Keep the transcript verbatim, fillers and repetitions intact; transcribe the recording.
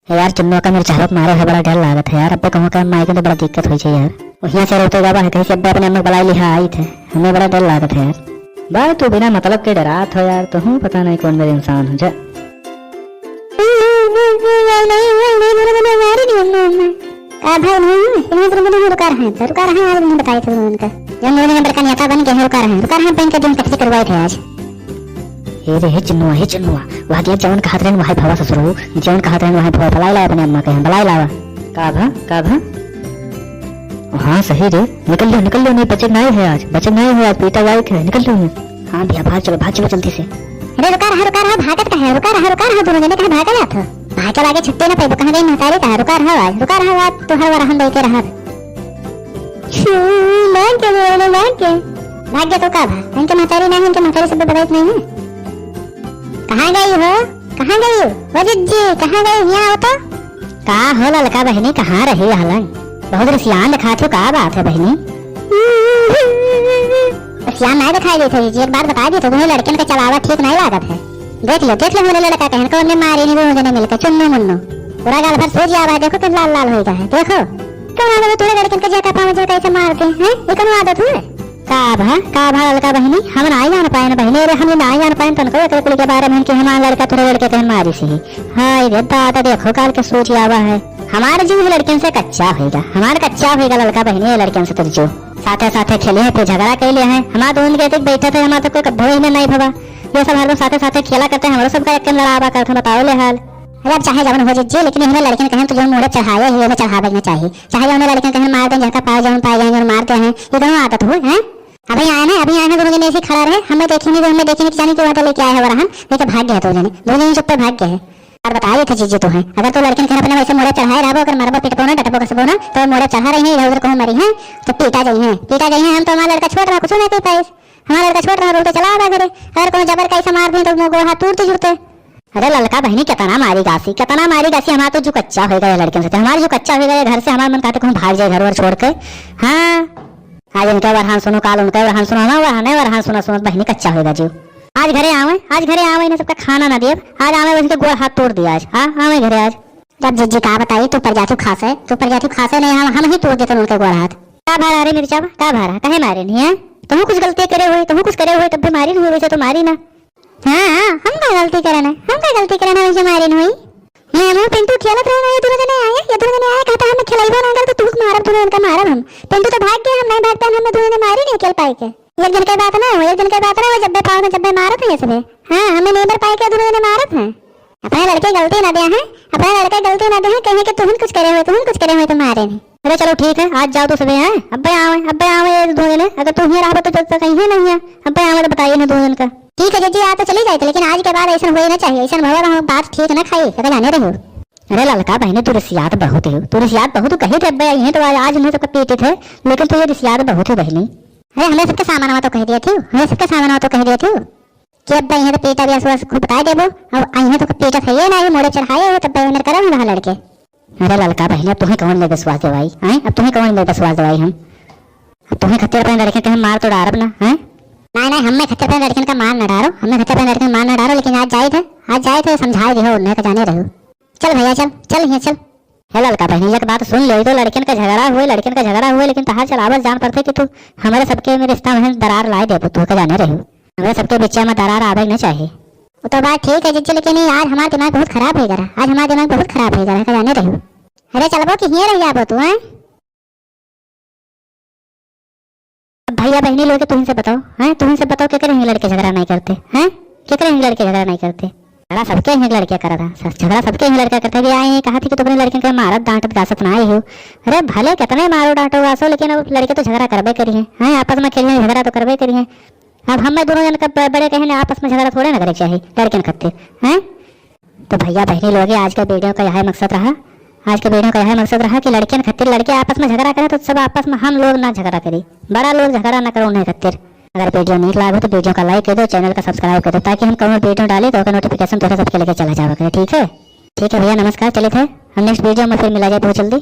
यार, चुन्नुआ का मिर्चावा के मारे है, बड़ा डर लागत है यार। अब्बे कहूँ का माई के तो बड़ा दिक्कत होई छे यार। वहियाँ से रोते गावा है, कहीं से अब्बे अपने अम्मा के बुलाई लिहा आई थे। हमें बड़ा डर लागत है यार। बा, तू बिना मतलब के डरात हो यार, तुहूँ पता नहीं कौन मेरे इंसान हो जा। का भाई नहीं है, इन्हें तो रुका रहे हैं, तो रुका रहे हैं, आज नहीं बताए थे उनका। जब मेरे नंबर का नेता बन गए हैं, रुका रहे हैं, रुका रहे हैं, पहन के दिन कटली करवाए थे आज। हे रे, हे चिन्नुआ, हे चिन्नुआ, वह दिया जवन कहत रहन वह भवा ससुरो, जवन कहत रहन वह भवा, बलाई लावा अपने अम्मा के यहाँ, बलाई लावा। का भा, का भा? हाँ सही रे, निकल लियो, निकल लियो, नहीं बचे नहीं है आज, बचे नहीं है आज, पीटा वाई थे, निकल लियो। हाँ भैया, भाग चलो, भाग चलो जल्दी से। अरे रुका रहा, रुका रहा, भागत का है, रुका रहा, रुका रहा, दोनों जने कहाँ भागा जात हो? भाग चल आगे छुट्टे ना पैबो, कहाँ गई महतारी का, रुका रहा आज, रुका रहा आज, तोहर वरहन दे के रहा। छू, मार के बोलो, मार के। भाग गया तो का भा? इनके महतारी नहीं, इनके महतारी सब बदलत नहीं है। कहाँ गई हो? कहाँ गई हो? ओ जिज्जी, कहाँ गई? यहाँ आओ तो। का हो ललका बहिनी, कहाँ रही हलन? बहुत रिसियान दिखात हो, का बात है बहिनी? रिसियान नहीं दिखाई देत है जिज्जी, एक बात बताई देत हो, तुम्हें लड़कन का चलावा ठीक नहीं लागत है। देख लो, देख लो, मेरे लड़का कहन को हमने मारी नहीं, दोनों जने मिलकर चुन्नू मुन्नू। पूरा गाल भर सूज आवा है, देखो कि लाल लाल होइगा है, देखो। कौन आवे तोरे लड़कन के जाता पावे जाता ऐसे मार के, हैं? ये कौन आदत हुए? का भा, का भा ललका बहिनी, हम नाई जान पाएन बहिनी, अरे हम नाई जान पाएन तनको एकरे कुल के बारे में कि हमार लड़का तोरे लड़के कहन मारी सी। हाय रे दादा, देखो काल के सूज आवा है। हमार जीव लड़कन से कच्चा होइगा, हमार कच्चा होइगा ललका बहिनी, ये लड़कन से तो जो साथे साथे खेले हैं, फिर झगड़ा कैले हैं। हमार दोनों के एक बैठा थे, हमार तो कोई कब्बो ही में नहीं भवा। ये सब हरदम साथे साथे खेला करते हैं, हमरो सबका एक लड़ावा करते हैं, बताओ ले हाल। अरे अब चाहे जवन हो जिज्जी, लेकिन इन्हें लड़कन कहन तो जवन मोड़े चढ़ाए ही, इन्हें चढ़ावे के ना चाहिए। चाहे जवन लड़कन कहन मार दें, जहाँ का पाए जवन पाए जाए, जवन मारते हैं, ये दोनों आदत हुए हैं। अभी आए ना, अभी आए ना, दोनों जने ऐसे खड़ा रहे, हमें देखे नहीं, हमें देखे नहीं, जाने की बात लेके आए हैं वरहन, नहीं तो भाग गए दो जने, दो जने चुप्पे भाग गए हैं। और बताइए थे जिज्जी तो हैं, अगर तो लड़कन कहन अपने वैसे मोड़े चढ़ाए रहबो, अगर मारबो, पिटबो ना, डटबो, कसबो ना, तो मोड़े चढ़ा रही हैं, इधर उधर कहूँ मरी हैं, तो पीटा जाइए, पीटा जाइए, हम तो हमारा लड़का छोट रहा, कुछ नहीं कह पाए। हमारा लड़का छोट रहा, रोते चला आवा घरे। अगर कोनो जबर का ऐसा मार दें तो मुँह गोड़ हाथ टूटते जुड़ते। अरे ललका बहिनी, कितना मारी गासी, कितना मारी गासी, हमारा तो जो कच्चा हो गया लड़कन से, हमारा जो कच्चा हो गया घर से, हमारा मन कहते कहूँ भाग जाए घर वर छोड़ के। हाँ, आज इनके वरहान सुनो, काल उनके वरहान सुनो, हमारा वरहान है, वरहान सुनो, सुनो, बहिनी कच्चा होएगा जीव। आज घरे आवे, आज घरे आवे, इन्हें सबका खाना ना दिए, आज आवे, बस इनके गोड़ हाथ तोड़ दिया आज। हाँ, आवे घरे आज। जब जिज्जी का बताई, तू प्रजाति खास है, तू प्रजाति खास है, नहीं हम, हम ही तोड़ देते उनके गोड़ हाथ। का भा रहा रे मिर्चा, का भा रहा, काहे मारे नहीं है? तुहू कुछ गलती करे हुए, तुहू कुछ करे हुए, तब भी मारी नहीं हुई, वैसे तो मारी ना। हाँ, हाँ, हम का गलती करे ना, हम का गलती करे ना, वैसे मारी नहीं हुई। मैं, मैं पिंटू खेलत रहे ना, ये दोनों जने आए, ये दोनों जने आए, कहता हम खेलाइबो ना कर, तो तू मारब, दोनों इनका मारब हम। पिंटू तो भाग गया, हम नहीं भागते, हम दोनों जने मारी नहीं खेल पाए के। एक दिन के बात ना हो, एक दिन के बात ना हो, जब भी पाओ ना, जब भी मारत है ये सबे। हाँ, हमें नहीं बर पाए के, दोनों जने मारत हैं। अपने लड़के गलती ना दे हैं, अपने लड़के गलती ना दे हैं, कहें कि तुहन कुछ करे हुए, तुहन कुछ करे हुए तो मारे नहीं। अरे चलो ठीक है, आज जाओ तो सबे, हैं? अब्बे आवे, अब्बे आवे ये दो जने, अगर तू हियाँ रहबो तो जब तक कहीं नहीं है, अब्बे आवे तो बताइए ना दो जन का। ठीक है जिज्जी, आप तो चली जाए थे, लेकिन आज के बाद ऐसा होए ना चाहिए, ऐसा भवा हम बात ठीक ना खाई, अगर जाने रहो। अरे ललका बहिनी, तू रिसियात बहुत है, तू रिसियात बहुत, तू कही थे अब्बे आई हैं तो आज, आज इन्हें सबका पीटे थे, लेकिन तू ये रिसियात बहुत है बहिनी। अरे हमें सबके सामान तो कह दिए थे, हमें सबके सामान तो कह दिए थे। कि अब्बा इन्हें तो पीटा भी असुआ से खूब बताए देबो। अब इन्हें तो पीटा था ये ना, ये मोड़े चढ़ाए हो, तब इन्हें करब ना लड़के। अरे ललका बहिनी, अब तुम्हें कौन ले विश्वास देवाई, हैं? अब तुम्हें कौन ले विश्वास देवाई हम? अब तुम्हें खत्ते अपने लड़के के हम मार तो डारब ना, हैं? नहीं, नहीं, हमें खत्ते अपने लड़कन का मार ना डारो, हमें खत्ते अपने लड़कन का मार ना डारो, लेकिन आज जाए थे, आज जाए थे, समझाए दे हो, उन्हें का जाने रहो। चल भैया, चल, चल यहाँ चल। हे ललका बहिनी, एक बात सुन ले, तो लड़कन का झगड़ा हुए, लड़कन का झगड़ा हुए, लेकिन तहार चल आवत जान पड़ते कि तू हमारे सबके में रिश्ता में दरार लाए देबो, तू का जाने रहो। हमरे सबके बीच में दरार आवे के ना चाही। वो तो बात ठीक है जिज्जी, लेकिन ये आज हमारा दिमाग बहुत खराब हो गया, आज हमारा दिमाग बहुत खराब हो गया, का जाने रहो। अरे चलबो कि हिये रह जाबो तू, हैं? अब भैया बहिनी लोग तुहिन से बताओ, हैं? तुहिन से बताओ, केकरे हिये लड़के झगड़ा नहीं करते, हैं? केकरे हिये लड़के झगड़ा नहीं करते? झगड़ा सबके हिये लड़के करत हैं, स-, झगड़ा सबके हिये लड़का करते हैं। अभी आए हैं, कहा थी कि तुमने लड़के के मारत, डांटत, गासत ना आए हो। अरे भले कितने मारो, डांटो, गासो, लेकिन अब लड़के तो झगड़ा करबे करी हैं, हैं? आपस में खेलिए, झगड़ा तो करबे करी हैं। अब हमें दोनों जन का ब-, बड़े कहे ना, आपस में झगड़ा थोड़े ना करे चाही लड़कन खातिर, हैं? तो भैया बहिनी लोग, आज का video का यही मकसद रहा, आज का video का यही मकसद रहा कि लड़कियन खातिर लड़के आपस में झगड़ा करें तो सब आपस में, हम लोग ना झगड़ा करी, बड़ा लोग झगड़ा ना करो उन्हें खातिर। अगर video नीक लागो तो video का like कर दो, channel का subscribe कर दो, ताकि हम कौनो video डाली तो ओकर notification तोहरा सबके लगे चला जावा करे, ठीक है? ठीक है भैया, नमस्कार, चलित है, हम next video में फिर मिला जाए बहुत जल्दी।